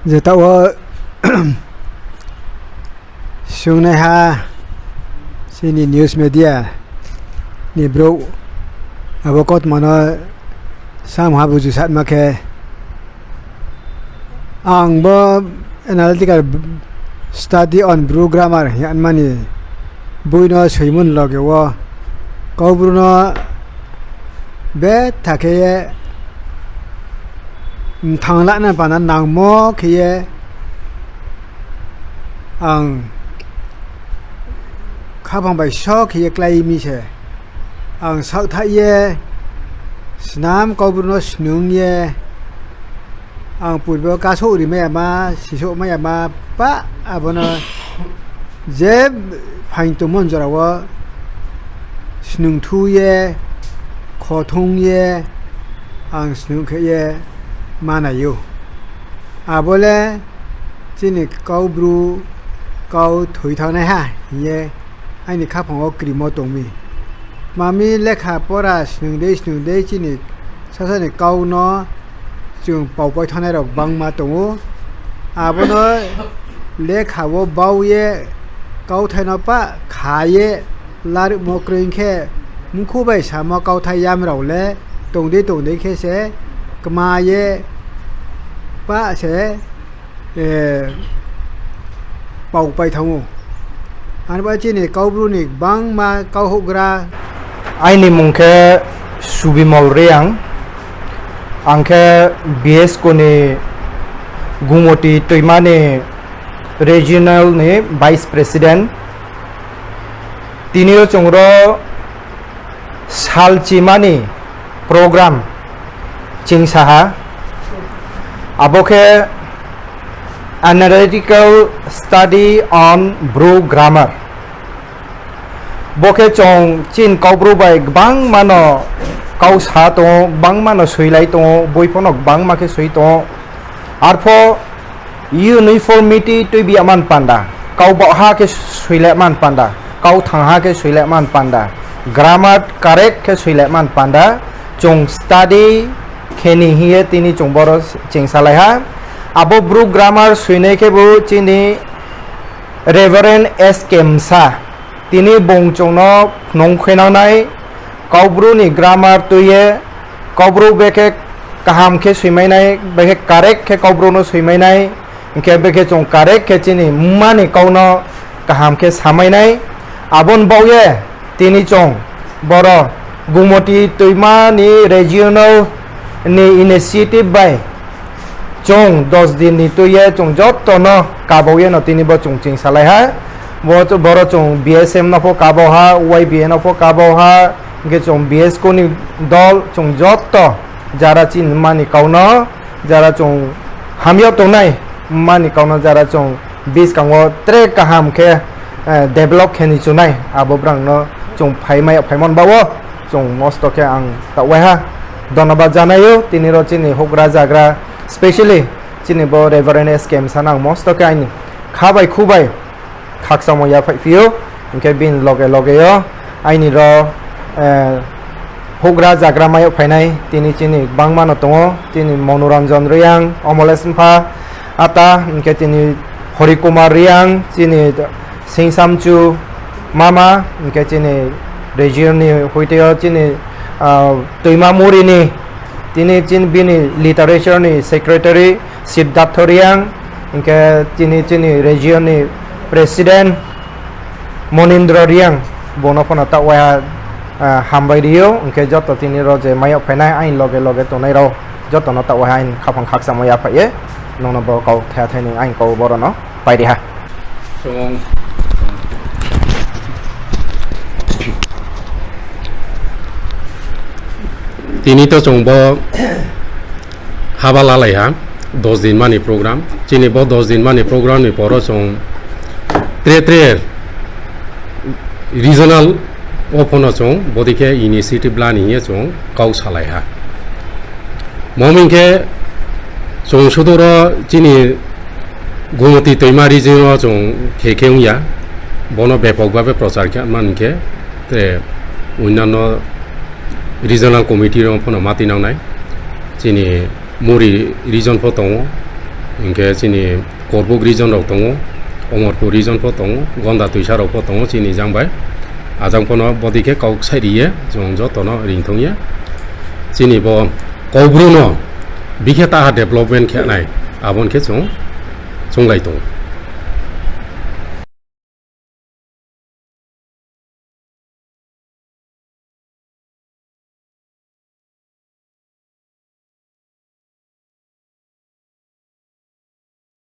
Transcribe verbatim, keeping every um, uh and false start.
Jotao swngnaiha chini news media ni bwrwi abo kothomano samha buju satma khe, ang bo analytical study on Bru grammar hinmani buino swimung loge o Kaubru no betha khe ye mthang lana pana nangmo khe ye ang khaphang bai sok khe ye klai mi se. Ang sak thai ye snam Kaubru no snung ye ang purbo kasok ri maya ma, sisok maya ma pa abono je phain tongmon jora o snung thu ye, khothung ye, ang snung khe ye manayo. Abole chini Kaubru kau thwi thangnai ha hiye aini khaphango krimo tongmi. Mami lekha pora snung dei snung dei chini sasani kau no chwng pau paithonai rok bangma tongo. Abono lekha o bau ye kauthaino pa kha ye larwkmo kwrwi khe mukhu bai samo kauthai yamrao le tongdei tongdei khe se kwma ye pa se eh, pau pai thango. Ani bai chini Kaubru ni bangma kauhugra. Aini mung khe Subimol Reang. Ang khe B S K ni Gumoti Twimani regional ni vice president. Tini o chwng ro salchimani program chengsaha, abo khe Analytical Study on Bru Grammar. Bo khe chwng chini Kaubru bai kwbangma no kau sa tongo, kwbangma no swilai tongo, boi phano kwbangma khe swi tongo. Arpho uniformity twibiya man panda, kau baoha khe swilai man panda, kau thangha khe swilai man panda, grammar correct khe swilai man panda, chwng study kheni hiye tini chwng boro chengsalai ha. Abo Bru grammar swinai khe bo chini Reverend S Kemsa. Tini bung chwngno phunuk khuinangnai, Kaubru ni grammar twiye, Kaubru bekhe kaham khe swimainai, bekhe correct khe Kaubru no swimainai, hinkhe bekhe chwng correct khe chini mani kau no kaham khe samainai. Aboni bagwi tini chwng boro Gumoti Twima ni regional ni initiative bai chwng dos din ni twi ye chwng joto no kabau ye no tini bo chwng chengsalai ha. Bo, boro chwng B S M no pho kabau ha, Y B A no pho kabau ha, hinkhe chwng B S K ni dol chwng joto jara chini mani kau no, jara chwng hamya tongnai mani kau no, jara chwng bwskango tre kaham khe, eh, develop khe ni chunai, abo brang no chwng phaimaya phaimon bao. Chwng mosto khe ang ta waiha dhonnobad janaio tini ro chini hugra jagra, specially chini bo Reverend S Kemsa no ang mosto khe aini kha bai khu bai khakchangmo yaphai phio, hinkhe bini loge loge o aini ro, eh, hugra jagra mayok phainai tini chini bangma no tongo, chini Monoranjan Reang, Omoles Mpha, Ata, hinkhe chini Hori Kumar Reang, chini Singsamchu Mama, hinkhe chini region ni huiteo chini, ah, Twima Muri ni, tini chini bini literature ni secretary Siddhartha Reang, hinkhe chini, chini region ni president Monindra Reang, bono phano ta waiha, ah, hambai rio, hinkhe joto tini ro je mayok phainai aini loge loge tongnai rok joto no ta waiha aini khaphang khakchangmo yaphai ye, nono bo kau thaya thaini aini kau boro no. Pairiha. Chwng tini to chwng bo haba lalaiha dos din mani program. Chini bo dos din mani program ni poro chwng tre tre regional o phano chwng bodikhe initiative lani hiye chwng kau salaiha. Mo hwnkhe chwng sudoro chini Gumoti Twima region o chwng khe khe wngya, bono bepok babe prochar khe man khe, te onyanno regional committee rok phano mati nangnai. Chini Muri region pho tongo, Hinkhe chini Korbuk region rok tongo, Omorpur region pho tongo, Gonda Twisa rok pho tongo chini jang bai. Ajang phono bodi khe kok sai riye, chwng jotono ring thongya. Chini bo Kokbru no bikhe taha development khe nai, abon khe chwng chunglai tongo.